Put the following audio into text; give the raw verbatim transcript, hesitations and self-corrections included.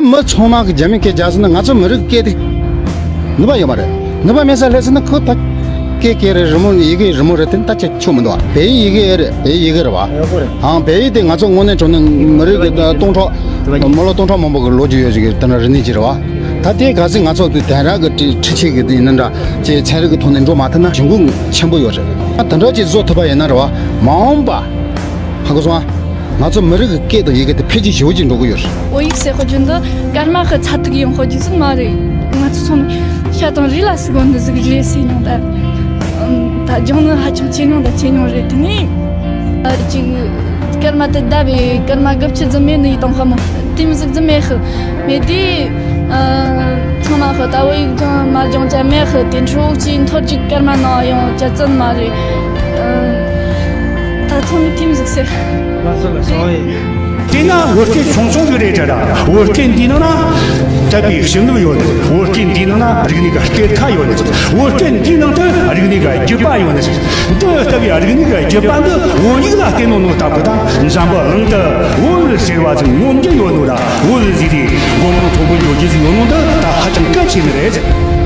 མི་ཚང་མ་གི་རྒྱ་མི་སྐད་རྒྱག་སོང་ན། ང་ཚོ་མི་རིགས་སྐད་དེ་ནུས་པ་ཡོད་མ་རེད། ནུས་པ་མེད་ས་སླེབས་སོང་ན། ཁོ་ད་སྐད་སྐད་རེད། རི་མོ་ཡི་གེ་རི་མོ་རེད། དེ་ད་ཆ་ཆོ་མི་འདུག་བལ་ཡུལ་ཡི་གེ་རེད། བལ་ཡུལ་ཡི་གེ་རེད་བ། ཨང་། བལ་ཡུལ་དེ་ང་ཚོ་དངོས་གནས་དྲང་གནས་མི་རིགས་ཀྱི་སྟོང་ཕྲག་མི་ལོ་སྟོང་ཕྲག་མང་པོ་གི་ལོ་རྒྱུས་ཡོད་ཅིག་གི་དེ་འདྲ་རིག་གནས་ཅིག་རེད་བ། ད་དེ་ག་ཚོད་ང་ཚོ་དེ་དེང་རབས་ཀྱི་འཁྲིད་འཁྲིད་ཆས་ཀྱི་དེ་ཡིན་ན་འདྲ་ཅེས་ཚན་རིག་གི་ཐོག་ནས་འགྲོ་མ་ཐུབ་ན་གྱོང་གུན་ཆེན་པོ་ཡོད་རེད། ད་དེ་འདྲ་ཅིག་བཟོ་ཐུབ་པ་ཡིན་ན་རེད་བ། མ་འོངས་པ་ཧ་གོ་སོང་ཨ། ང་ཚོ་མི་རིགས་ཀྱི་སྐད་དང་ཡི་གེ་དེ་འཕེལ་རྒྱས་ཞེ་པོ་ཅིག་འགྲོ་གི་ཡོད་རེད། བོད་ཡིག་ཟེར་དཔེར་བརྗོད་འདི་སྐར་མ་གི་ཚ་ཐིག་ཡང་དཔེར་བརྗོད་ཟིག་མ་རེད། ང་ཚོ་ཚང་མས་ཤ་དང་རུས་ལ་ཟུག་གོ་འདི་ཟིག་རེད་ཟེར་མྱོང་། ད་ད་སྦྱོང་ནི་ཧ་ཅང་ཆེ་མྱོང་། ད་ཆེ་མྱོང་རེད། དེ་ནས་ཨ་ཅིག་སྐར་མ་དེ་བརྡབ་པའི་སྐར་མ་དགུ་བཅུ་ཙམ་མེད་ནི་ཡིན་དང་ཧ་མོ། དེ་མི་ཟིག་ཙམ་མེད་ཤི་མེད་དེ། ཨ་ཚང་མ་ཤི་ད་བོད་ཡིག་སྦྱང་མ་སྦྱང་ཅ་མེད་ཤི། དེ་འཕྲོ་ཅིག་མཐོ་རྒྱུགས་སྐར་མ་ནང་ཡང་ཅ་ཙམ་མ་རེད། ཨ་ད་ཚང་མས་དེ་མི་ཟིག་ཟེར། དེས་ན་བོད་སྐད་ཆུང་ཆུང་ཟིག་རེད་དྲ་ར། བོད་སྐད་འདིའི་ནང་ན་དད་པའི་བྱིན་རླབས་ཡོད། བོད་སྐད་འདིའི་ནང་ན་རིག་གནས་ཀྱི་གཏེར་ཁ་ཡོད། བོད་སྐད་འདིའི་ནང་དུ་རིག་གནས་ཀྱི་རྒྱུད་པ་ཡོད། འདི་ལྟ་བུའི་རིག་གནས་ཀྱི་རྒྱུད་པ་འདི་བོད་ཡིག་ལ་བརྟེན་ནོ་ནོ་ལྟ་བུ་དང་། འཛམ་བུ་གླིང་དུ་བོད་ཟེར་བ་ཟིག་ངོམ་རྒྱུ་ཡོད་ནོ་ར། བོད་ཟེར་དུས་སྒོ་མང་མཐོན་པོ་འགྱོ་རྒྱུ་ཟིག་ཡོད་ནོ་འདི་ད་ཧ་ཅང་གལ་ཆེ་ནི་རེད།